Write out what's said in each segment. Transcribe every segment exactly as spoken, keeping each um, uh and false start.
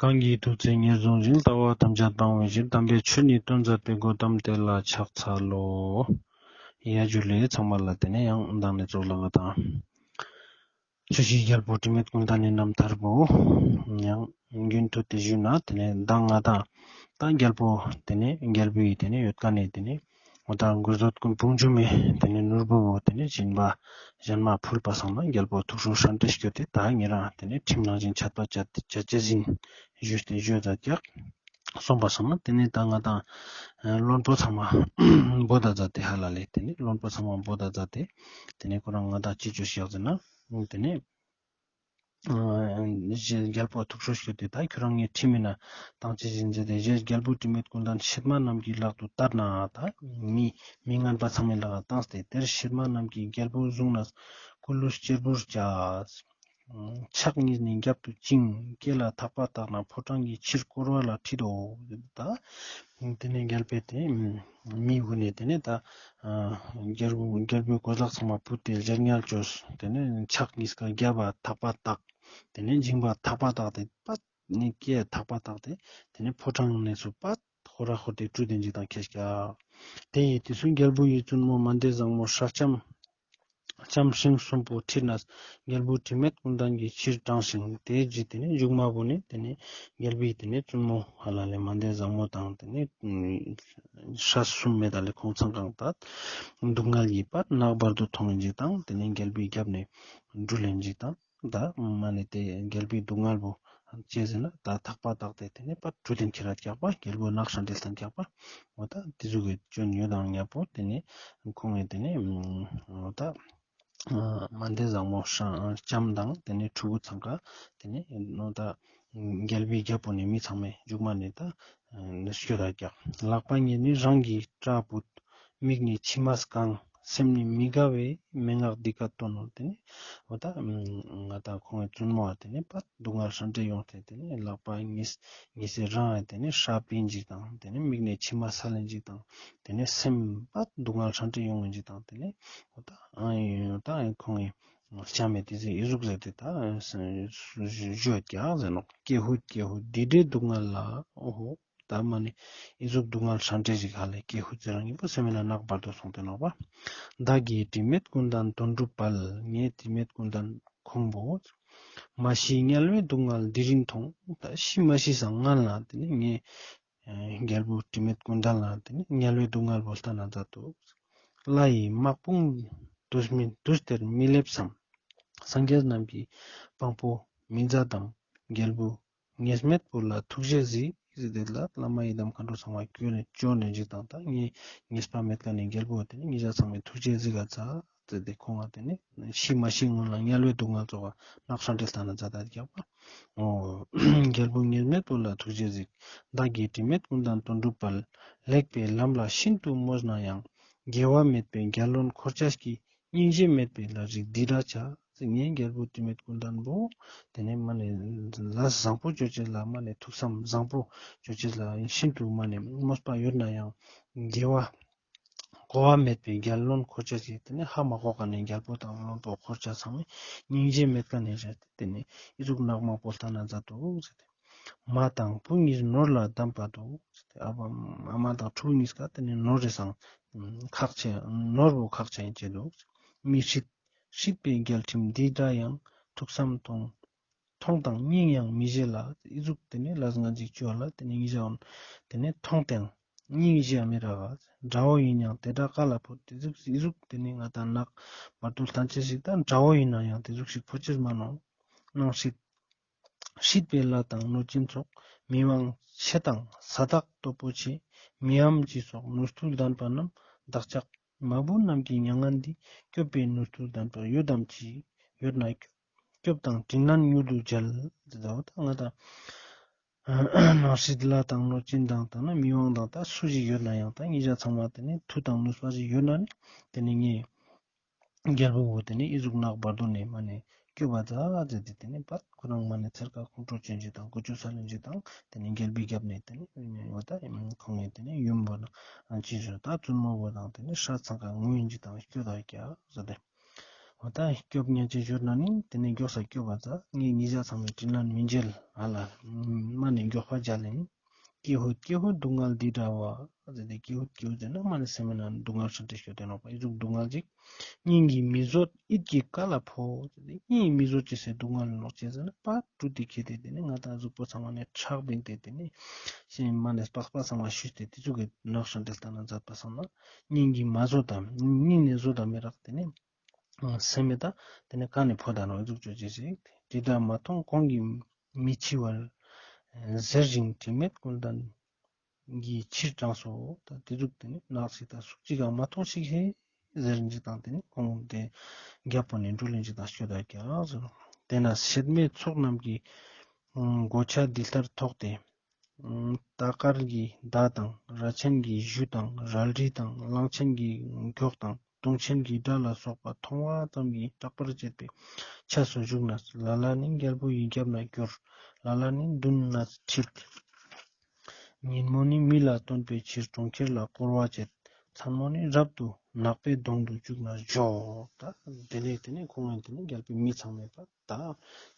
གང་གིས་ཐུགས་བརྩེ་ཉེར་བཟུང་ཞིང་། ལྟ་བ་ཐམས་ཅད་སྤང་བའི་ཕྱིར། དམ་པའི་ཆོས་ནི་སྟོན་མཛད་པའི། གོའུ་ཏམ་དེ་ལ་ཕྱག་འཚལ་ལོ། ཡ་ཇུ་ལེ་ཚང་མ་ལ། ཏེ་ནེ་ཡང་མདང་ནེ་ཙོགས་ལ་ང་དང་ཆོས་ཀྱི་རྒྱལ་པོ་དྲི་མེད་ཀུན་ལྡན་ནི་རྣམ་ཐར་པོ་ཡང་རྒྱུན་མཐུད་དེ་ཞུས་ན། ཏེ་ནེ་མདང་ང་དང་ད་རྒྱལ་པོ་ཏེ་ནེ་རྒྱལ་པོའི་ཏེ་ནེ་ཡོད་ཀ་ནེ་ཏེ་ནེ་འོ་ད་དགུ་བཟོད་ཀུན་སྤུངས་འཇོམས་མི་ཏེ་ནེ་ནོར་བུ་བོ་ཏེ་ནེ་སྦྱིན་པ་གཞན་མ་ཕུལ་བ་སང་ན་རྒྱལ་པོ་ཐུགས་སྲོག་ཧྲན་ཏེ་སྐྱོ་སྟེ་ད་ཉེ་རང་ཏེ་ནེ་ཁྲིམས་ནང་བཞིན་ཆད་པ་བཅད་བཅད་ཅེས་ཨིན་ཞུས་ཏེ་ཞུས་ད་ཀྱག་སོང་པ་སང་ན། ཏེ་ནེ་ད་ང་དང་བློན་པོ་ཚང་མ་བོ་ད་མཛད་དེ་ཧ་ལ་ལེ། ཏེ་ནེ་བློན་པོ་ཚང་མ་བོ་ད་མཛད་དེ་ཏེ་ནེ་ཁོ་རང་ང་དང་ཅི་ཅོས་ཤག་ཟེར་ན། ཏེ་ནེ་ཨ་རྒྱལ་པོ་ཐུགས་སྲོག་ཤོར་ཏེ་ད་ཁྱོད་རང་ངའི་ཁྲིམས་ཨིན་ན་ཏང་ཅེས་ཨིན་ཟེར་ཏེ། རྒྱལ་པོ་དྲི་མེད་ཀུན་ལྡན་གཤེད་མ་རྣམས་ཀྱི་ལག་ཏུ་གཏད་ན། ད་མི་མི་ངན་པ་ཚང་མའི་ལག་ཏང་སྟེ་དེར་གཤེད་མ་རྣམས་ཀྱིས་རྒྱལ་པོ་བཟུང་ནས་སྐུ་ལུས་གཅེར་བུར་བྱས། ཕྱག་གཉིས་ནི་རྒྱབ་ཏུ་བཅིངས། སྐེ་ལ་ཐག་པ་བཏགས་ན་ཕོ་བྲང་གི་ཕྱིར་བསྐོར་བ་ལ་ཁྲིད་དོ། ད་ཏེ་ནེ་རྒྱལ་པོས་ཏེ་མི་གུན་ནེ་ཏེ་ནེ་ད་ཨ་རྒྱལ་པོ་རྒྱལ་པོའི་གོས་ལག་ཚང་མ་ཕུད་དེ་ལྗགས་བསྙལ་ཅོས། ཏེ་ནེ་ཕྱག་གཉིས་ཀ་རྒྱབ་པ་ཐག་པ་བཏགས། ཏེ་ནེ་མཇིང་པ་ཐག་པ་བཏགས་ཏེ་པད་ནི་སྐེ་ཐག་པ་བཏགས་ཏེ་ཏེ་ནེ་ཕོ་བྲང་ནེ་སུ་པད་ཧོ་ར་ཧོ་ཏེ་བྲོས་ཏེ་ཨིན་ཅིག་དང་ཁྱེར་ཀྱག། དེ་ཡི་དུས་སུ་རྒྱལ་པོ་ཡི་བཙུན་མོ་མན་དེ་བཟང་མོ་ཧྲ་ལྕམ་ལྕམ་སྲིང་གསུམ་པོ་ཁྲིད་ནས་རྒྱལ་པོ་དྲི་མེད་ཀུན་ལྡན་གྱི་ཕྱིར་འབྲངས་ཤིང་། དེའི་རྗེས་ཏེ་ནེ་མཇུག་མ་བོ་ནེ་ཏེ་ནེ་རྒྱལ་པོའི་ཏེ་ནེ་བཙུན་མོ་ཧ་ལ་ལེ་མན་དེ་བཟང་མོ་དང་ཏེ་ནེ་ཧྲ་གསུམ་མེད་ད་ལེ་ཁོང་ཚང་ཀ་ད་སྡུག་བསྔལ་གྱི་པད་ནག་བར་དུ་ཐོང་ཨིན་ཅིག་དང་ཏེ་ནེ་རྒྱལ་པོའི་རྒྱབ་ནེ་འགྲུལ་ཨིན་ཅིག་དང་། ད་མ་ནེ་ཏེ་རྒྱལ་པོའི་སྡུག་བསྔལ་བོ་ཅི་ཟེར་ན་ད་ཐག་པ་བཏགས་ཏེ་ཏེ་ནེ་པད་བྲོས་ཏེ་ཁྱེར་ར་ཀྱག་པ། རྒྱལ་པོ་ནག་ཧྲན་ཏེ་ལྟན་ཀྱག་པ། འོ་ད་ཏེ་ཟུག་གི་སྐྱོན་ཡོད་དང་ཉམ་པོ་ཏེ་ནེ་ཁོང་ངི་ཏེ་ནེ་འོ་ད་མན་དེ་བཟང་མོ་ཧྲ་ལྕམ་དང་ཏེ་ནེ་ཕྲུ་གུ་ཚང་ཀ་ཏེ་ནེ་འོ་ད་རྒྱལ་པོའི་རྒྱབ་པོ་ནེ་མི་ཚང་མའི་མཇུག་མ་ནེ་ད་སྐྱོད་ད་ཀྱག། ལག་པ་གཉིས་ནི་རང་གི་སྐྲ་བུད། མིག་ནི་མཆི་མས་གང་། སེམས་ནི་མི་དགའ་བའི་མན་ངག་འདི་སྐད་བཏོན་ནོ། ཏེ་ནེ་འོ་ད་ང་དང་ཁོང་ངི་བཙུན་མོ་བོ་ཏེ་ནེ་པད་སྡུག་བསྔལ་ཧྲན་ཏེ་ཡོང་སྟེ་ཏེ་ནེ་ལག་པ་གཉིས་གཉིས་སེ་རང་ཏེ་ནེ་སྐྲ་བུད་ཨིན་ཅིག་དང་ཏེ་ནེ་མིག་ནེ་མཆི་མ་སལ་ཨིན་ཅིག་དང་ཏེ་ནེ་སེམས་པད་སྡུག་བསྔལ་ཧྲན་ཏེ་ཡོང་ཨིན་ཅིག་དང་ཏེ་ནེ་འོ་ད་ཨ་ཡོད་ད་ཁོང་ངི་ལྕམ་མེ་ཏེ་ཟེར་ཨི་ཟུག་ཟེར་ཏེ་ད་ཞུ་ཀྱག་ཟེར་ནོག། ཀྱེ་ཧུད་ཀྱེ་ཧུད་འདི་འདྲའི་སྡུག་བསྔལ་ལ་འོ་ཧོ། ད་མ་ནེ་ཨི་ཟུག་སྡུག་བསྔལ་ཧྲན་ཏེ་ཞིག་ཧ་ལེ་ཀྱེ་ཧུད་ཟེར་རང་ཉིད་པོ་སེམས་ལ་ནག་བར་དོ་སོང་སྟེ་ནོག་པ། བདག་གིས་དྲི་མེད་ཀུན་ལྡན་དོན་གྲུབ་དཔལ། ངས་དྲི་མེད་ཀུན་ལྡན་ཁོང་པོ། མ་ཤི་དམྱལ་བའི་སྡུག་བསྔལ་འདི་རིང་མཐོང་། ད་ཤི་མ་ཤི་སང་སྔན་ལ་ཏེ་ནེ་ངས་རྒྱལ་པོ་དྲི་མེད་ཀུན་ལྡན་ལ་ཏེ་ནེ་དམྱལ་བའི་སྡུག་བསྔལ་བོ་ལྟ་ན་མཛད་དོ། ལྷ་ཡི་དམག་དཔུང་དུས་མི་དུས་དེར་མི་སླེབས་སམ། སངས་རྒྱས་རྣམས་ཀྱི་དཔང་པོ་མི་མཛད་དམ། རྒྱལ་པོ་ཉེས་མེད་པོ་ལ་ཐུགས་རྗེས་གཟིགས་ཟེར་ཏེ་ལ་བླ་མ་ཡི་དམ་མཁའ་འགྲོ་ཚང་མ་སྐྱོར་ནེ་སྐྱོར་ནེ་ཨིན་ཅིག་དང་ད་ངས་ཉེས་པ་མེད་ཀ་ནེ་རྒྱལ་པོ་ཏེ་ནེ་ཉེ་ཞ་ཚང་མའི་ཐུགས་རྗེས་གཟིགས་ག་ཚ་ཟེར་ཏེ་ཁོང་ང་ཏེ་ནེ་ཤི་མ་ཤི་སྔོན་ལ་དམྱལ་བའི་སྡུག་བསྔལ་ཙོགས་ནག་ཧྲན་ཏེ་ལྟ་ན་མཛད་ད་ཀྱག་པ། འོ་རྒྱལ་པོ་ཉེས་མེད་པོ་ལ་ཐུགས་རྗེས་གཟིགས། བདག་གིས་དྲི་མེད་ཀུན་ལྡན་དོན་གྲུབ་དཔལ། ལེགས་པའི་ལམ་ལ་ཤིན་ཏུ་སྨོད་ན་ཡང་། དགེ་བ་མེད་པའི་རྒྱལ་བློན་འཁོར་བཅས་ཀྱིས། སྙིང་རྗེ་མེད་པའི་ལས་རིགས་འདི་འདྲ་བྱ། ངས་རྒྱལ་པོ་དྲི་མེད་ཀུན་ལྡན་པོ་ཏེ་ནེ་མ་ནེ་ལས་བཟང་པོ་ཅོ་ཅེས་ལ་མ་ནེ་ཐུགས་བསམ་བཟང་པོ་ཅོ་ཅེས་ལ་ཤིན་ཏུ་མ་ནེ་སྨོད་པ་ཡོད་ན་ཡང་དགེ་བ་གོ་བ་མེད་པའི་རྒྱལ་བློན་འཁོར་བཅས་ཀྱིས་ཏེ་ནེ་ཧ་མ་གོ་ཀ་ནེ་རྒྱལ་པོ་དང་བློན་པོ་འཁོར་བཅས་ཚང་མས་སྙིང་རྗེ་མེད་ཀ་ནེ་བྱས་ཏེ་ཏེ་ནེ་ཨི་ཟུག་ནག་མ་པོ་ལྟ་ན་མཛད་དོ་ཟེར་ཏེ། མ་དང་བུ་གཉིས་ནོར་ལ་བསྡམས་པ་དོ། ཨ་མ་དང་ཕྲུ་གུ་གཉིས་ཀ་ཏེ་ནེ་ནོར་རེ་སང་ཁག་ཆེ་ནོར་བོ་ཁག་ཆེ་ཨིན་ཅེ་དོ། མི་སྲིད་སྲིད་པའི་རྒྱལ་ཁྲིམས་འདི་འདྲ་ཡང་། ཐུགས་བསམ་མཐོང་མཐོང་དང་སྙིང་ཡང་མི་བརྗེད་ལ། ཨི་ཟུག་ཏེ་ནེ་ལས་ངན་ཅིག་ཅོ་ལ་ཏེ་ནེ་ཉེ་ཞ་འོན་ཏེ་ནེ་མཐོང་སྟེ་སྙིང་རྗེ་ཡང་མི་རག་ག། དགྲ་བོ་ཡིན་ཡང་དེ་འདྲ་དཀའ་ལ་ཕོད། ཏེ་ཟུག་ཨི་ཟུག་ཏེ་ནེ་ང་དང་ནག་བར་དུ་ལྟན་ཅེས་ཤིག་དང་དགྲ་བོ་ཡིན་ན་ཡང་ཏེ་ཟུག་ཤིག་ཕོད་ཅེས་མ་ནོག། སྣང་སྲིད་སྲིད་པའི་ལྷ་དང་གནོད་སྦྱིན་ཚོགས། མི་དབང་ཆེ་དང་ས་བདག་སྟོབས་པོ་ཆེ། མི་འམ་ཅི་སོགས་ནོར་འཁྲུལ་ལྡན་པ་རྣམས། བདག་ཅག་མ་བུ་རྣམས་ཀྱི་མྱ་ངན་འདི། སྐྱོབ་པའི་ནོར་འཁྲུལ་ལྡན་པ་ཡོད་དམ་ཅི། ཡོད་ན་སྐྱོབ། སྐྱོབ་དང་དྲིན་ལན་མྱུར་དུ་འཇལ། ཏེ་ད་འོ་ད་ང་དང་སྣང་སྲིད་ལྷ་དང་གནོད་སྦྱིན་དང་ད་ན་མི་དབང་དང་ད་སུ་ཞིག་ཡོད་ན་ཡང་ད་ཉེ་ཞ་ཚང་མ་ཏེ་ནེ་མཐུ་དང་ནུས་པ་ཞིག་ཡོད་ན་ནི་ཏེ་ནེ་ངས་རྒྱལ་པོ་བོ་ཏེ་ནེ་ཨི་ཟུག་ནག་བར་དོ་ནེ་མ་ནེ་སྐྱོབ་པ་ཛད་ཟེར་ཏེ་ཏེ་ནེ་པད་ཁོ་རང་མ་ནེ་ཚེར་ཀ་ཁོང་ཁྲོ་ཅན་ཅིག་དང་ཀུ་ཅོ་ས་ལེན་ཅིག་དང་ཏེ་ནེ་རྒྱལ་པོའི་རྒྱབ་ནེ་ཏེ་ནེ་འོ་ད་ཁོང་ངི་ཏེ་ནེ་ཡུམ་བོ་ན་ཅི་ཞུ་ད་བཙུན་མོ་བོ་དང་ཏེ་ནེ་ཤ་ཚང་ཀ་ངུ་ཡིན་ཅིག་དང་སྐྱོ་ད་ཀྱག་ཟེར་ཏེ། འོ་ད་སྐྱོབ་ཉན་ཅེས་ཞོར་ན་ནི་དེ་ནས་མགྱོགས་ས་སྐྱོབ་པ་ཙ་ངའི་ཉིས་ཆ་ཚང་མའི་དྲིན་ལན་མི་འཇལ་ཧ་ལ་མ་ནས་མགྱོགས་པ་འཇལ་ལེན། ཀྱེ་ཧུད་ཀྱེ་ཧུད་སྡུག་བསྔལ་འདི་འདྲ་བ་ཟེར་ཏེ་ཀྱེ་ཧུད་ཀྱེ་ཧུད་ཟེར་ན་མ་ནས་སེམས་ནང་སྡུག་བསྔལ་ཤིན་ཏུ་སྐྱོ་དེ་ནོག་པ་ཨི་ཟུག་སྡུག་བསྔལ་ཅིག་སྙིང་གིས་མི་བཟོད་ཡིད་ཀྱིས་ག་ལ་ཕོད་ཟེར་ཏེ་སྙིང་མི་བཟོད་ཅེས་སེ་སྡུག་བསྔལ་ནོག་ཅེས་ཟེར་ན་པ་དྲུད་དེ་ཁྱེར་ཏེ་དེ་ནས་ང་དང་གཟུགས་པོ་ཚང་མ་ནས་ཁྲག་བིང་སྟེ་དེ་ནས་སེམས་མ་ནས་པགས་པ་ཚང་མ་ཤུས་ཏེ་དེ་ཚུགས་ཀྱི་ནག་ཤིན་ཏུ་ལྟ་ན་མཛད་པ་སང་ན་སྙིང་གིས་མ་བཟོད་དམ་སྙིང་ནས་བཟོད་དམ་མི་རག་དེ་ནས། སེམས་མེད་ད་དེ་ནས་གང་ནས་ཕོད་ད་ནོ་ཨི་ཟུག་ཅོ་ཅེས་ཤིག་དེ་འདྲ་མ་མཐོང་གོང་གི་མི་འཆི་བར་ཟེར་ཞིང་དྲི་མེད་ཀུན་ལྡན་གྱི་ཕྱིར་དྲངས་སོ། ད་དེ་ཟུག་དེ་ནས་ནག་ཞིག་དང་སུག་ཅིག་གང་མ་མཐོང་ཞིག་ཧེ་ཟེར་ཞིག་དང་དེ་ནས་ཁོང་དེ་རྒྱལ་པོ་ནས་འགྲུལ་ལེན་ཞིག་དང་སྐྱོད་ད་ཀྱག་ཟེར་ནོ། དེ་ན་སྲེད་མེད་ཚོགས་རྣམས་ཀྱི་གོ་ཆ་འདི་ལྟར་ཐོགས་ཏེ། རྟ་དཀར་གྱི་མདའ་དང་རལ་ཆེན་གྱི་གཞུ་དང་རལ་གྲི་དང་གླང་ཆེན་གྱི་མགྱོགས་དང་དུང་ཆེན་གྱི་སྒྲ་ལ་སོགས་པ་མཐོང་བ་ཙམ་གྱིས་སྐྲག་པར་བྱེད་པའི་ཆས་སུ་བཞུགས་ནས་ལ་ལ་ནི་རྒྱལ་པོ་ཡི་རྒྱབ་ན་སྐྱོར། ལ་ལ་ནི་མདུན་ན་ཁྲིད། ཉིན་མོ་ནི་མི་ལ་སྟོན་པའི་ཕྱིར་གྲོང་ཁྱེར་ལ་བསྐོར་བ་བྱེད། མཚན་མོ་ནི་རབ་ཏུ་ནག་པོའི་གདོང་དུ་བཅུག་ནས་འཇོག་ད་དེ་ནས་དེ་ནས་ཁོང་ངོས་དེ་ནས་རྒྱལ་པོའི་མི་ཚང་མས་པ། ད་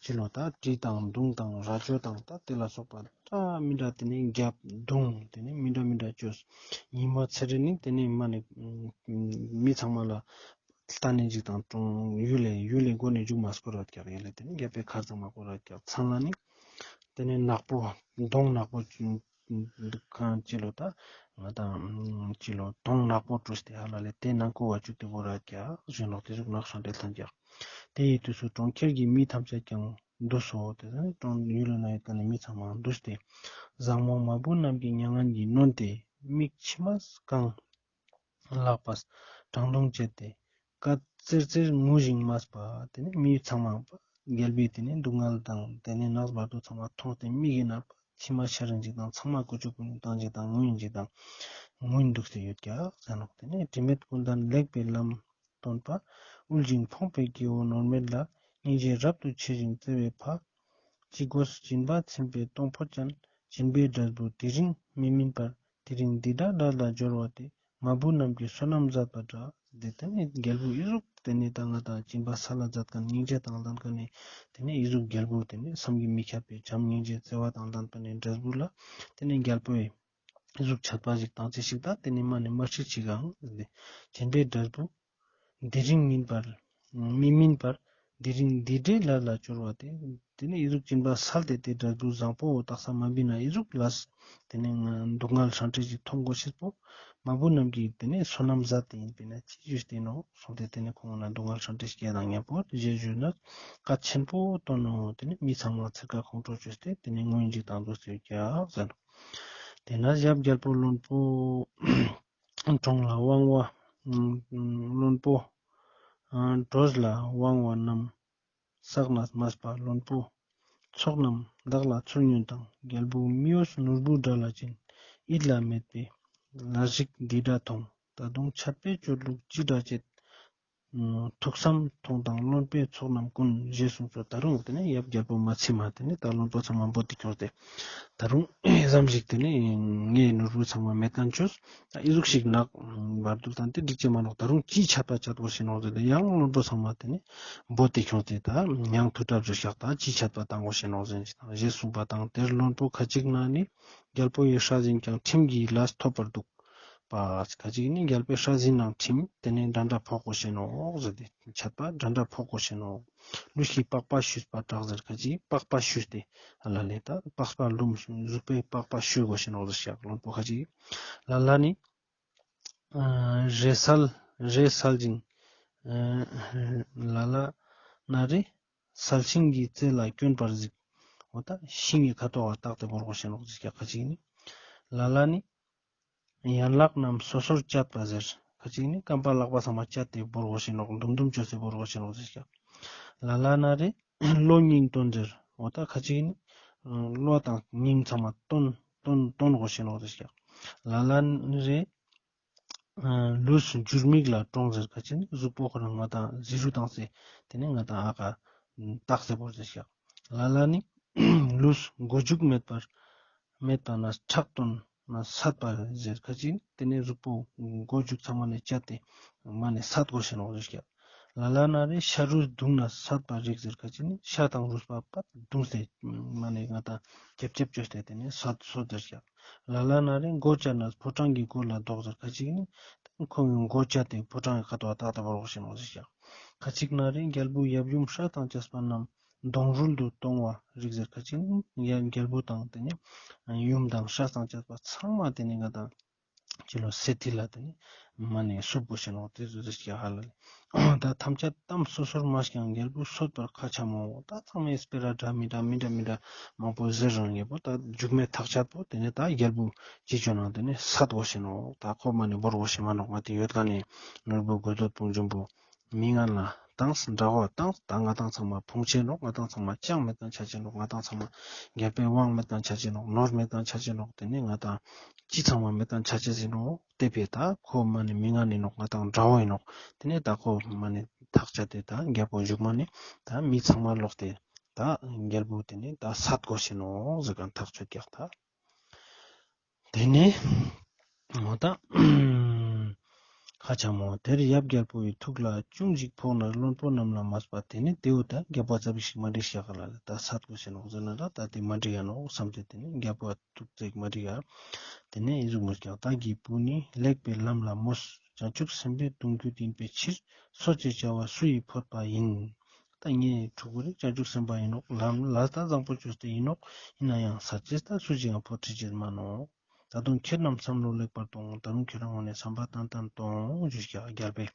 ཅི་ལོ་ད་གྲི་དང་མདུང་དང་རལ་གྲི་དང་ད་དེ་ལ་སོགས་པ་ད་མི་འདྲ་དེ་ནས་རྒྱབ་མདུང་དེ་ནས་མི་འདྲ་མི་འདྲ་བཅོས། ཉི་མ་ཚེ་རིང་ནི་དེ་ནས་མ་ནས་མི་ཚང་མ་ལ་ལྟ་ནས་ཅིག་དང་གྲོང་ཡུལ་ལས་ཡུལ་ལས་སྒོ་ནས་འཇུག་མ་སྐོར་ར་ཀྱག་ཡུལ་ལས་དེ་ནས་རྒྱབ་པའི་མཁར་ཚང་མ་སྐོར་ར་ཀྱག་མཚན་ལ་ནི་དེ་ནས་ནག་པོ་གདོང་ནག་པོ་གང་ཅི་ལོ་ད་ང་དང་ཅི་ལོ་གདོང་ནག་པོ་བཀྲུས་ཏེ་ཧ་ལ་ལས་དེ་ནང་ཁུ་བ་བཅུག་སྟེ་སྐོར་ར་ཀྱག་གཞན་ལོག་དེ་ཟུག་ནག་ཤིན་ཏུ་ལྟ་ཀྱག་དེ་ཡི་དུས་སུ་གྲོང་ཁྱེར་གྱི་མི་ཐམས་ཅད་ཀྱང་འདུས་སོ། དེ་ནས་གྲོང་ཡུལ་ལ་ཡོད་མཁན་ནི་མི་ཚང་མ་འདུས་ཏེ་བཟང་མོ་མ་བུ་རྣམས་ཀྱི་མྱ་ངན་གྱིས་ནོན་ཏེ་མིག་མཆི་མ་གང་ལག་པས་བྲང་བརྡུངས་བྱས་ཏེ་སྐད་ཙེར་ཙེར་ངུ་ཞིང་སྨྲས་པ། དེ་ནས་མི་ཚང་མ་རྒྱལ་པོའི་དེ་ནས་སྡུག་བསྔལ་དང་དེ་ནས་ནགས་བར་དོ་ཚང་མ་མཐོང་སྟེ་མིག་གི་ནང་མཆི་མ་ཤར་རིན་ཅིག་དང་ཚང་མ་ཀུ་ཅོ་ཀུ་ཉོ་བཏང་ཅིག་དང་ངུ་ཡིན་ཅིག་དང་ངུ་ཡིན་འདུག་སྟེ་ཡོད་ཀྱག་ཟེར་ནོག་དེ་ནས་དྲི་མེད་ཀུན་ལྡན་ལེགས་པའི་ལམ་སྟོན་པ། དབུལ་ཞིང་ཕོངས་པའི་སྐྱེ་བོ་ནོར་མེད་ལ། སྙིང་རྗེ་རབ་ཏུ་ཆེ་ཞིང་བརྩེ་བའི་ཕ། ཅི་དགོས་སྦྱིན་པ་ཚིམ་པའི་གཏོང་ཕོད་ཅན། སྦྱིན་པའི་འབྲས་བུ་དེ་རིང་མི་སྨིན་པར། དེ་རིང་འདི་འདྲ་དགྲ་ལ་སྦྱོར་བ་དེ། མ་བུ་རྣམས་ཀྱི་བསོད་ནམས་ཟད་པ་འདྲ། དེ་དེ་ནས་རྒྱལ་པོ་ཨི་ཟུག་དེ་ནས་ད་ང་དང་སྦྱིན་པ་སལ་ལ་མཛད་མཁན་སྙིང་རྗེ་དང་ལྡན་མཁན་ནི་དེ་ནས་ཨི་ཟུག་རྒྱལ་པོ་དེ་ནས་བསམ་གྱིས་མི་ཁྱབ་པའི་བྱམས་སྙིང་རྗེ་བརྩེ་བ་དང་ལྡན་པ་ནི་འབྲས་བུ་ལ་དེ་ནས་རྒྱལ་པོས་ཨི་ཟུག་ཆད་པ་ཞིག་བཏང་ཚེ་ཞིག་ད་དེ་ནས་མ་ནས་མ་ཁྲིད་ཅིག་གང་སྦྱིན་པའི་འབྲས་བུ། དེ་རིང་མིན་པར། མི་སྨིན་པར། དེ་རིང་འདི་འདྲའི་ལ་ལ་སྐྱོར་བ་དེ། དེ་ནས་ཨི་ཟུག་སྦྱིན་པ་སལ་ཏེ་དེ་འབྲས་བུ་བཟང་པོ་བོ་བཏགས་ས་མ་བིན་ན་ཨི་ཟུག་ལས་དེ་ནས་ང་སྡུག་བསྔལ་ཧྲང་ཏེ་ཞིག་མཐོང་དགོས་ཤེས་པོ། མ་བུ་རྣམས་ཀྱིས་དེ་ནས་བསོད་ནམས་ཟད་དེ་ཡིན་པས་ན་ཅི་ཞུས་ཏེ་ནོ་གསུངས་ཏེ་དེ་ནས་ཁོང་ན་སྡུག་བསྔལ་ཧྲང་ཏེ་ཞིག་ཡ་དང་མཉམ་པོ་ཞེས་ཞུས་ན་བཀའ་ཆེན་པོ་བཏོན་ནོ། དེ་ནས་མི་ཚང་མ་ཚེར་ཁ་ཁོང་ཁྲོ་བཅོས་ཏེ་དེ་ནས་ངུ་ཡིན་ཅིག་དང་འདུག་སེ་ཡོད་ཀྱག་ཟེར་ནོ། དེ་ན་ཞབས་རྒྱལ་པོ་བློན་པོ། གྲོང་ལ་དབང་བ། བློན་པོ། གྲོས་ལ་དབང་བ་རྣམས། བསགས་ནས་སྨྲས་པ་བློན་པོ། ཚོགས་རྣམས་བདག་ལ་ཚུར་ཉོན་དང་། རྒྱལ་པོ་མི་འོས་ནོར་བུ་འདྲ་ལ་སྦྱིན། ཡིད་ལ་མེད་པའི་ལས་ཤིག་འདི་འདྲ་མཐོང་། ད་དུང་ཆད་པས་གཅོད་ལུགས་ཅི་འདྲ་བྱེད། ཐུགས་བསམ་མཐོང་དང་བློན་པོའི་ཚོགས་རྣམས་ཀུན། ཞེས་གསུངས་སོ། ད་རུང་དེ་ནས་ཡབ་རྒྱལ་པོ་མ་ཚིམ་མ་དེ་ནས་ད་བློན་པོ་ཚང་མ་འབོད་དེ་ཁྱོངས་ཏེ། ད་རུང་ཨེ་ཙམ་ཞིག་དེ་ནས་ངའི་ནོར་བུ་ཚང་མ་མེད་མཁན་ཆོས། ད་ཨི་ཟུག་ཞིག་ནག་བར་དུ་བཏང་སྟེ་འགྲིག་ཅེས་མ་ནོག་ད་རུང་ཅི་ཆད་པ་ཆད་དགོས་ཤེས་ནོག་ཟེར་ཏེ་ཡང་བློན་པོ་ཚང་མ་དེ་ནས་འབོད་དེ་ཁྱོངས་ཏེ་ད་ཡང་ཐུགས་གྲབས་ཞིག་བཞག་ད་ཅི་ཆད་པ་བཏང་དགོས་ཤེས་ནོག་ཟེར་ཞིག་དང་ཞེས་གསུངས་པ་དང་དེར་བློན་པོ་ཁ་ཅིག་ན་ནི་རྒྱལ་པོ་ཡི་སྲས་ཡིན་ཀྱང་ཁྲིམས་ཀྱི་ལས་ཐོབ་པར་འདུག་པ། ཁ་ཅིག་ནི་རྒྱལ་པོའི་སྲས་ཡིན་ནང་ཁྲིམས་དེ་ནས་འདྲ་འདྲ་ཕོག་དགོས་ཤེས་ནོག་ཟེར་ཏེ་ཆད་པ་འདྲ་འདྲ་ཕོག་དགོས་ཤེས་ནོག་ལུས་ཀྱི་པགས་པ་བཤུས་པ་དྲག་ཟེར་ཁ་ཅིག་པགས་པ་བཤུས་ཏེ་ལ་ལས་ད་པགས་པ་ལུམ་གཟུགས་པོའི་པགས་པ་བཤུས་དགོས་ཤེས་ནོག་ཟེར་ཞག་བློན་པོ་ཁ་ཅིག་ལ་ལ་ནི་རེ་སལ་རེ་སལ་ཅིང་ལ་ལ་ན་རེ་སལ་ཤིང་གི་རྩེ་ལ་བསྐྱོན་པར་གཟིགས། འོ་ད་ཤིང་གི་ཁ་ཐོག་ལ་བཏགས་ཏེ་བོར་དགོས་ཤེས་ནོག་ཟེར་ཞག་ཁ་ཅིག་ནི་ལ་ལ་ནི། ཡན་ལག་རྣམས་སོ་སོར་བཅད་པ་ཟེར། ཁ་ཅིག་ནི་རྐང་པ་ལག་པ་ཚང་མ་བཅད་དེ་བོར་དགོས་ཤེས་ནོག་དུམ་དུམ་བཅོས་ཏེ་བོར་དགོས་ཤེས་ནོག་ཟེར་ཞག་ལ་ལ་ན་རེ་གློ་སྙིང་བཏོན་ཟེར། འོ་ད་ཁ་ཅིག་ནི་གློ་དང་སྙིང་ཚང་མ་བཏོན་བཏོན་བཏོན་དགོས་ཤེས་ནོག་ཟེར་ཞག་ལ་ལ་ན་རེ་ལུས་འགྱུར་མིག་ལ་དྲོངས་ཟེར། ཁ་ཅིག་ནི་གཟུགས་པོ་ཁོ་རང་ང་དང་ཟི་རུ་བཏང་སེ་དེ་ནས་ང་དང་ཨ་ཀ་བཏགས་སེ་བོར་ཟེར་ཞག་ལ་ལ་ནི་ལུས་མགོ་མཇུག་མེད་པར་མེད་པ་ན་ཁྲག་བཏོན་ན་སད་པ་ཟེར། ཁ་ཅིག་དེ་ནས་གཟུགས་པོ་མགོ་མཇུག་ཚང་མ་ནས་བཅད་དེ་མ་ནས་སད་དགོས་ཤེས་ནོག་ཟེར་ཞག་ལ་ལ་ན་རེ་ཤ་རུས་བརྡུངས་ན་སད་པར་རིགས་ཟེར་ཁ་ཅིག་ནི་ཤ་དང་རུས་པ་པད་བརྡུངས་ཏེ་མ་ནེ་ང་དང་ཅེབ་ཅེབ་ཅོས་ཏེ་ཏེ་ནེ་སད་སོད་ཟེར་ཀྱག། ལ་ལ་ན་རེ་མགོ་བཅད་ན་ཕོ་བྲང་གི་སྒོ་ལ་བཟློག་ཟེར་ཁ་ཅིག་ནི་ཁོང་གི་མགོ་བཅད་དེ་ཕོ་བྲང་གི་ཁ་ཐོག་ཏག་ཏག་བོར་གོས་ཤེ་ནོག་ཟེར་ཀྱག། ཁ་ཅིག་ན་རེ་རྒྱལ་པོ་ཡབ་ཡུམ་སྲས་དང་བཅས་པ་རྣམས་གདོང་རུལ་དུ་གཏོང་བར་རིགས་ཟེར་ཁ་ཅིག་ནི་རྒྱལ་པོ་དང་ཏེ་ནེ་ཡུམ་དང་སྲས་དང་བཅས་པ་ཚང་མ་ཏེ་ནེ་ང་དང་ཅི་ལོ་སེ་ཐི་ལ་ཏེ་ནེ་མ་ནེ་སུབ་གོས་ཤེ་ནོག་ཏེ་ཟུག་ཟེར་ཀྱག་ཧ་ལ་ལེ། ད་ཐམས་ཅད་གཏམ་སོ་སོར་སྨྲས་ཀྱང་རྒྱལ་པོ་གསོད་པར་ཁ་འཆམ་མོ། ད་ཚང་མའི་སྤེ་ར་འདྲ་མི་འདྲ་མི་འདྲ་མི་འདྲ་མང་པོ་ཟེར་རང་ཡོད་པོ། ད་མཇུག་མའི་ཐག་བཅད་པོ་ཏེ་ནེ་ད་རྒྱལ་པོ་ཅི་ཅོ་ན་ཏེ་ནེ་སད་གོས་ཤེ་ནོག། ད་ཁོ་མ་ནེ་བོར་གོས་ཤེ་མ་ནོག། ང་ཏེ་ཡོད་ཀ་ནེ་ནོར་བུ་དགོས་འདོད་དཔུང་འཇོམས་པོ་མི་ངན་ལ་ཏང་དགྲ་བོ་ཏང་ད་ང་དང་ཚང་མ་ཕུང་ཆེ་ནོག། ང་དང་ཚང་མ་ཅང་མེད་ཀ་ཆ་ཆེ་ནོག། ང་དང་ཚང་མ་རྒྱལ་པོའི་དབང་མེད་ཀ་ཆ་ཆེ་ནོག། ནོར་མེད་ཀ་ཆ་ཆེ་ནོག། ཏེ་ནེ་ང་དང་ཅི་ཚང་མ་མེད་ཀ་ཆ་ཆེ་ཟེར་ནོག། ཏེ་བས་ད་ཁོ་མ་ནེ་མི་ངན་ཨིན་ནོག། ང་དང་དགྲ་བོ་ཨིན་ནོག། ཏེ་ནེ་ད་ཁོ་མ་ནེ་ཐག་བཅད་དེ་ད་རྒྱལ་པོ་མཇུག་མ་ནེ་ད་མི་ཚང་མ་ལོག་སྟེ་ད་རྒྱལ་པོ་ཏེ་ནེ་ད་སད་གོས་ཤེ་ནོག་ཟེར་ཁན་ཐག་ཆོད་ཀྱག་ད། ཏེ་ནེ་འོ་ད་ཁ་འཆམ་མོ། དེར་ཡབ་རྒྱལ་པོའི་ཐུགས་ལ་ཅུང་ཞིག་ཕོག་ནས་བློན་པོ་རྣམས་ལ་སྨྲས་པ། ཏེ་ནེ་ཏེ་བོ་ད་རྒྱལ་པོ་ཙ་པིག་ཞིག་མ་འགྲིག་ཤག་ལ་ལེ། ད་སད་གོས་ཤེ་ནོག་ཟེར་ན་ད་ད་ཏེ་མ་འགྲིག་ཡ་ནོག་བསམ་སྟེ་ཏེ་ནེ་རྒྱལ་པོ་ཐུགས་ཙིག་མ་འགྲིག་ཡ། ཏེ་ནེ་ཨི་ཟུག་མོལ་ཀྱག། བདག་གི་བུ་ནི་ལེགས་པའི་ལམ་ལ་མོས། བྱང་ཆུབ་སེམས་དཔའི་གདུང་རྒྱུད་ཡིན་པའི་ཕྱིར། གསོད་ཅེས་བྱ་བ་སུ་ཡིས་ཕོད་པ་ཡིན། ད་ངའི་ཕྲུ་གུ་རེ་བྱང་ཆུབ་སེམས་དཔའ་ཨིན་ནོག། ལམ་ལ་ད་བཟང་པོ་ཅོས་ཏེ་ཨིན་ནོག། ཨིན་ནའང་སད་ཅེས་ད་སུ་ཞིག་ཡང་ཕོད་ཅེས་མ་ནོག། ད་དུང་ཁྱེད་རྣམས་བསམ་བློ་ལེགས་པར་གཏོང་། ད་རུང་ཁྱེད་རང་ངོས་ནེ་བསམ་པ་ཏན་ཏན་གཏོང་ཞུས་ཀྱག་རྒྱལ་པོས།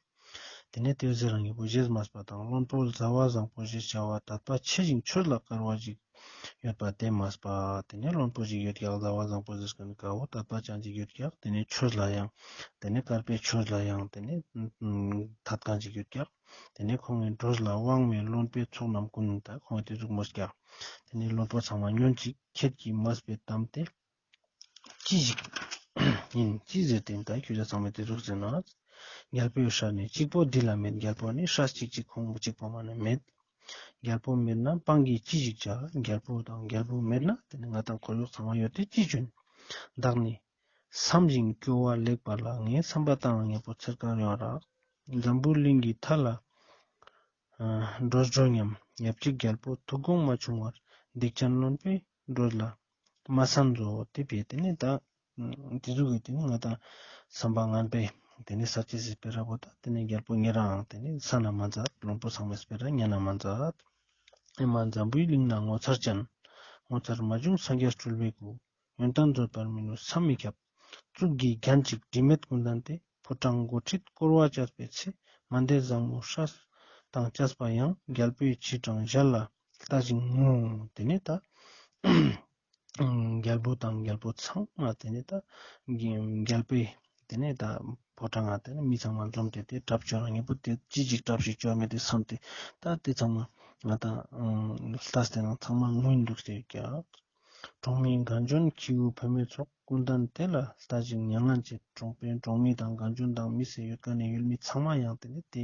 ཏེ་ནེ་ཏེ་ཟེར་རང་ངི་བུ་ཞེས་སྨྲས་པ་དང་། བློན་པོ་མཛའ་བ་བཟང་པོ་ཞེས་བྱ་བ་དད་པ་ཆེ་ཞིང་ཆོས་ལ་དཀར་བ་ཞིག་ཡོད་པ་དེ་སྨྲས་པ། ཏེ་ནེ་བློན་པོ་ཞིག་ཡོད་ཀྱག། མཛའ་བ་བཟང་པོ་ཟེར་ཁན་ཀ་བོ་དད་པ་ཅན་ཞིག་ཡོད་ཀྱག། ཏེ་ནེ་ཆོས་ལ་ཡང་ཏེ་ནེ་དཀར་པོའི་ཆོས་ལ་ཡང་ཏེ་ནེ་དད་ཁན་ཞིག་ཡོད་ཀྱག། ཏེ་ནེ་ཁོང་ངི་གྲོས་ལ་དབང་བའི་བློན་པོའི་ཚོགས་རྣམས་ཀུན། ད་ཁོང་ངི་ཏེ་ཟུག་མོལ་ཀྱག། ཏེ་ནེ་བློན་པོ་ཚང་མ་ཉོན་ཅིག། ཁྱེད་ཀྱིས་སྨྲས་པའི་གཏམ་དེ་ཅི་ཞིག་ཡིན། ཅི་ཟེར་ཏེ་ད་ཁྱོད་ཅག་ཚང་མས་ཏེ་ཟུག་ཟེར་ན། རྒྱལ་པོའི་སྲས་ནི་གཅིག་པོ་འདི་ལ་མེད། རྒྱལ་པོ་ནི་སྲས་གཅིག་གཅིག་ཁོང་གཅིག་པོ་མ་ནེ་མེད། རྒྱལ་པོ་མེད་ན་འབངས་ཀྱིས་ཅི་ཞིག་བྱ། རྒྱལ་པོ་དང་རྒྱལ་པོ་མེད་ན་ཏེ་ནེ་ང་དང་འཁོར་གཡོག་ཚང་མ་ཡོད་དེ་ཅི་བྱུང་། བདག་ནི་བསམ་ཞིང་སྐྱོ་བ་ལེགས་པ་ལ། ངས་བསམ་པ་བཏང་ངེས་པོ་ཚེར་དཀར་ཡོང་རག། འཛམ་བུ་གླིང་གི་མཐའ་ལ་འགྲོ་འགྲོ་སྙམ། ཡབ་གཅིག་རྒྱལ་པོ་ཐུགས་དགོངས་མ་ཆུང་བར། སྡིག་ཅན་བློན་པོའི་འགྲོས་ལ་མ་གསན་བཟོ། ཏེ་བས་ཏེ་ནེ་ད་ཏེ་ཟུག་གི་ཏེ་ནེ་ང་དང་བསམ་པ་ངན་པའི་ཏེ་ནེ་སད་ཅེས་སི་སྤེ་ར་བོ་ད་ཏེ་ནེ་རྒྱལ་པོ་ཉེ་རང་ཏེ་ནེ་གསན་ན་མ་མཛད། བློན་པོ་ཚང་མའི་སྤེ་ར་ཉན་ན་མ་མཛད། ཨེ་མ་འཛམ་བུའི་གླིང་ན་ངོ་མཚར་ཅན། ངོ་མཚར་མ་བྱུང་སངས་རྒྱས་སྤྲུལ་པའི་སྐུ། ཡོན་ཏན་བརྗོད་པར་མི་ནུས་བསམ་མི་ཁྱབ། གཙུག་གི་རྒྱན་གཅིག་དྲི་མེད་ཀུན་ལྡན་ཏེ། ཕོ་བྲང་སྒོ་ཁྲིད་བསྐོར་བ་བྱས་པའི་ཚེ། མན་དེ་བཟང་མོ་སྲས་དང་བཅས་པ་ཡང་། རྒྱལ་པོའི་ཕྱི་འབྲང་ཞལ་ལ་ལྟ་ཞིང་ངུ། ཏེ་ནེ་ད་རྒྱལ་པོ་དང་རྒྱལ་པོ་ཚང་མ་ཏེ་ནེ་ད་རྒྱལ་པོའི་ཏེ་ནེ་ད་ཕོ་བྲང་ང་ཏེ་ནེ་མི་ཚང་མ་འཛོམས་ཏེ་ཏེ་གྲབས་ཅོ་རང་ངེས་པོ་ཏེ་ཅི་ཞིག་གྲབས་ཤིག་ཅོ་མེད་དེ་བསམ་སྟེ་ད་ཏེ་ཚང་མ་ང་དང་ལྟས་ཏེ་ནང་ཚང་མ་ངུ་འདུག་ཟེར་ཀྱག། གྲོང་མི་རྒན་གཞོན་ཁྱེའུ་བུད་མེད་ཚོགས། ཀུན་ལྡན་དེ་ལ་ལྟ་ཞིང་མྱ་ངན་བྱེད། གྲོང་པའི་གྲོང་མི་དང་རྒན་གཞོན་དང་མི་སེར་ཡོད་ཀ་ནེ་ཡུལ་མི་ཚང་མ་ཡང་ཏེ་ནེ་ཏེ་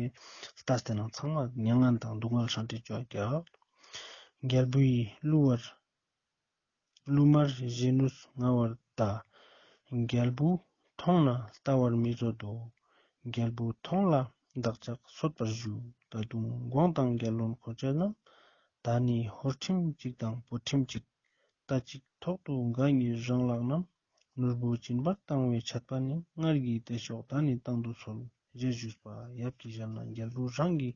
ལྟས་ཏེ་ནང་ཚང་མ་མྱ་ངན་དང་སྡུག་བསྔལ་སྲན་ཏེ་ཅོ་ཀྱག། རྒྱལ་པོའི་གླུ་བར་གླུ་མར་བཞེས་ནུས་མངའ་བར་གདའ། རྒྱལ་པོ་མཐོང་ན་ལྟ་བར་མི་བཟོད་དོ། རྒྱལ་པོ་མཐོང་ལ་བདག་ཅག་གསོད་པར་ཞུ། ད་དུང་དགོངས་དང་རྒྱལ་བློན་འཁོར་བཅས་རྣམས། ད་ནི་ཧོར་ཁྲིམས་གཅིག་དང་བོད་ཁྲིམས་གཅིག། ལྟ་གཅིག་ཐོག་ཏུ་འགའ་གཉིས་རང་ལག་རྣམས། ནོར་བུ་སྦྱིན་པར་བཏང་བའི་ཆད་པ་ནི། སྔར་གྱི་བདེ་མཆོག་ད་ནི་བཏང་དུ་གསོལ། ཞེས་ཞུས་པ། ཡབ་ཀྱི་ཞལ་ནས་རྒྱལ་པོ་རང་གི་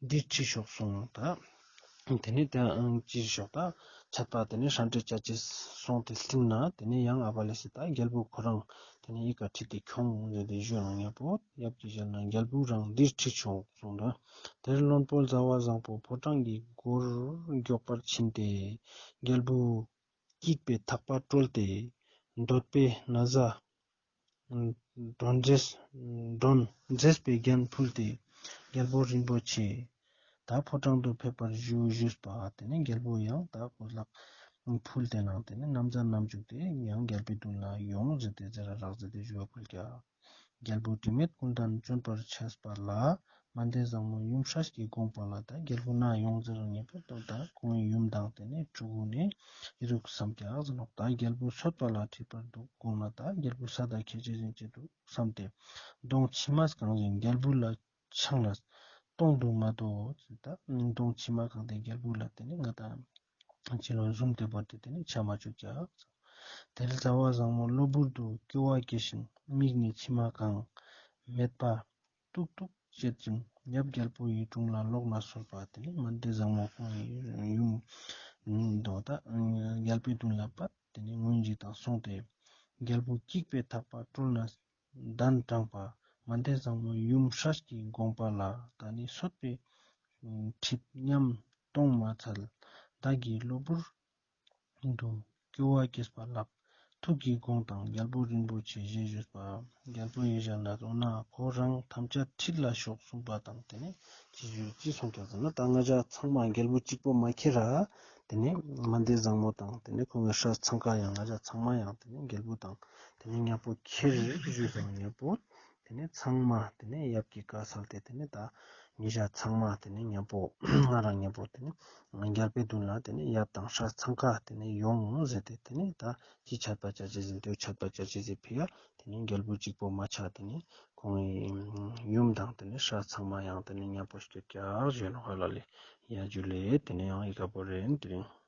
འདིར་ཁྲིད་ཤོག་གསུངས། ད་ཏེ་ནེ་ད་ཅི་ཞིག་ད་ཆད་པ་ཏེ་ནེ་སྲན་ཏེ་ཅོ་ཅེས་སོང་སྟེ་སྟིང་ནེ་ཏེ་ནེ་ཡང་ཨ་བ་ལེ་སི་ད་རྒྱལ་པོ་ཁོ་རང་ཏེ་ནེ་ཡི་ག་ཁྲིད་དེ་ཁྱོང་ཟེར་ཏེ་ཞུ་རང་ངེས་པོ། ཡབ་ཀྱི་ཞལ་ནས་རྒྱལ་པོ་རང་འདིར་ཁྲིད་ཤོག་གསུངས། ད་དེར་བློན་པོ་མཛའ་བ་བཟང་པོ་ཕོ་བྲང་གི་སྒོར་མགྱོགས་པར་ཕྱིན་ཏེ་རྒྱལ་པོ་སྐྱིད་པའི་ཐག་པ་བཀྲོལ་ཏེ་འདོད་པའི་ན་བཟའ་སྒྲོན་མཛེས་སྒྲོན་མཛེས་པའི་རྒྱན་ཕུལ་ཏེ། རྒྱལ་པོ་རིན་པོ་ཆེ། ད་ཕོ་བྲང་དུ་ཕེབས་པར་ཞུ་ཞུས་པ། ཏེ་ནེ་རྒྱལ་པོ་ཡང་ད་གོས་ལག་ཕུལ་ཏེ་ནང་ཏེ་ནེ་ན་བཟའ་བསྣམས་བཅུག་སྟེ་ཡང་རྒྱལ་པོའི་མདུན་ལ་ཡོང་ཟེར་ཏེ་ཟེར་ར་རག་ཟེར་ཏེ་ཞུ་བ་ཕུལ་ཀྱག། རྒྱལ་པོ་དྲི་མེད་ཀུན་ལྡན་བྱོན་པར་ཆས་པ་ལ། མན་དེ་བཟང་མོ་ཡུམ་སྲས་ཀྱི་དགོངས་པ་ལ། ད་རྒྱལ་པོ་ནེ་ཡོང་ཟེར་རང་ངེས་པོ་ད་ཁོང་ངི་ཡུམ་དང་ཏེ་ནེ་ཕྲུ་གུ་ནེ་ཨི་རུག་བསམ་ཀྱག་ཟེར་ནོག། ད་རྒྱལ་པོ་གསོད་པ་ལ་ཁྲིད་པར་འདུག་དགོངས་ན་ད་རྒྱལ་པོ་ས་དང་ཁྱད་ཆོས་ཟིན་ཅེས་འདུག་བསམ་སྟེ་གདོང་མཆི་མས་བཀང་ཞིང་རྒྱལ་པོ་ལ་ཆང་ལ་ གཏོང་དུ་མ་དོ། ད་མིག་མཐོང་མཆི་མ་གང་དེ་རྒྱལ་པོ་ལ་དེ་ནི་ང་དང་ཕྱི་ལོ་ཟུམ་དེ་བར་དེ་དེ་ནི་ཆ་མ་བཅུག་ཀྱག། དེར་ཟླ་བ་བཟང་མོ་གློ་བུར་དུ་སྐྱོ་བ་སྐྱེས་ཤིང་མིག་ནས་མཆི་མ་གང་མེད་པ་ཏུག་ཏུག་བྱེད་ཅིང་ཡབ་རྒྱལ་པོ་ཡི་དྲུང་ལ་ལོག་ན་གསོལ་པ། དེ་ནི་མན་དེ་བཟང་མོ་ཁོང་ཡུམ་དོ་ད་རྒྱལ་པོའི་དྲུང་ལ་པ་དེ་ནི་ངུ་ཞིག་དང་སོང་སྟེ་རྒྱལ་པོ་གཅིག་པའི་ཐག་པ་བཀྲོལ་ན་གདན་དྲངས་པ། མན་དེ་བཟང་མོ་ཡུམ་སྲས་ཀྱི་དགོངས་པ་ལ་ད་ནི་གསོད་པའི་ཁྲིད་ཉམས་གཏོང་མ་འཚལ། བདག་གིས་གློ་བུར་དུ་སྐྱོ་བ་སྐྱེས་པ་ལགས། ཐུགས་ཀྱི་དགོངས་དང་རྒྱལ་པོ་རིན་པོ་ཆེ་ཞེས་ཞུས་པ། རྒྱལ་པོ་ཡི་ཞལ་ནས་འོ་ན་ཁོ་རང་ཐམས་ཅད་ཁྲིད་ལ་ཤོག་གསུངས་པ་དང་དེ་ནས་ཅི་ཞུ་ཅི་གསུངས་ཀྱང་ཟེར་ན། ད་ང་ཞ་ཚང་མ་རྒྱལ་པོ་གཅིག་པོ་མ་ཁྱེར་ར་དེ་ནས་མན་དེ་བཟང་མོ་དང་དེ་ནས་ཁོང་གི་སྲས་ཚང་ཀ་ཡང་ང་ཞ་ཚང་མ་ཡང་དེ་ནས་རྒྱལ་པོ་དང་དེ་ནས་ཉ་པོ་ཁྱེར་ཞུས་དང་ཉ་པོ་དེ་ནས་ཚང་མ་དེ་ནས་ཡབ་ཀྱི་བཀའ་སལ་ཏེ་དེ་ནས་ད་ཉེ་ཞ་ཚང་མ་དེ་ནས་ཉ་པོ་ང་རང་ཉ་པོ་དེ་ནས་རྒྱལ་པོའི་མདུན་ལ་དེ་ནས་ཡབ་དང་སྲས་ཚང་ཀ་དེ་ནས་ཡོང་ཟེར་ཏེ་དེ་ནས་ད་ཅི་ཆད་པ་ཅི་ཅི་ཟེར་དུས་ཆད་པ་ཅི་ཅི་ཟེར་ཕི་ཡ་དེ་ནས་རྒྱལ་པོ་གཅིག་པོ་མ་ཆ་དེ་ནས་ཁོང་ཡུམ་དང་དེ་ནས་སྲས་ཚང་མ་ཡང་དེ་ནས་ཉ་པོ་སྐྱོད་ཀྱག་ཞུ་ནོག་ཧ་ལ་ལེ། ཡ་ཇུ་ལེ། དེ་ནས་ཡང་ཡི་ག་པོ་རེ་དེ་རིང་།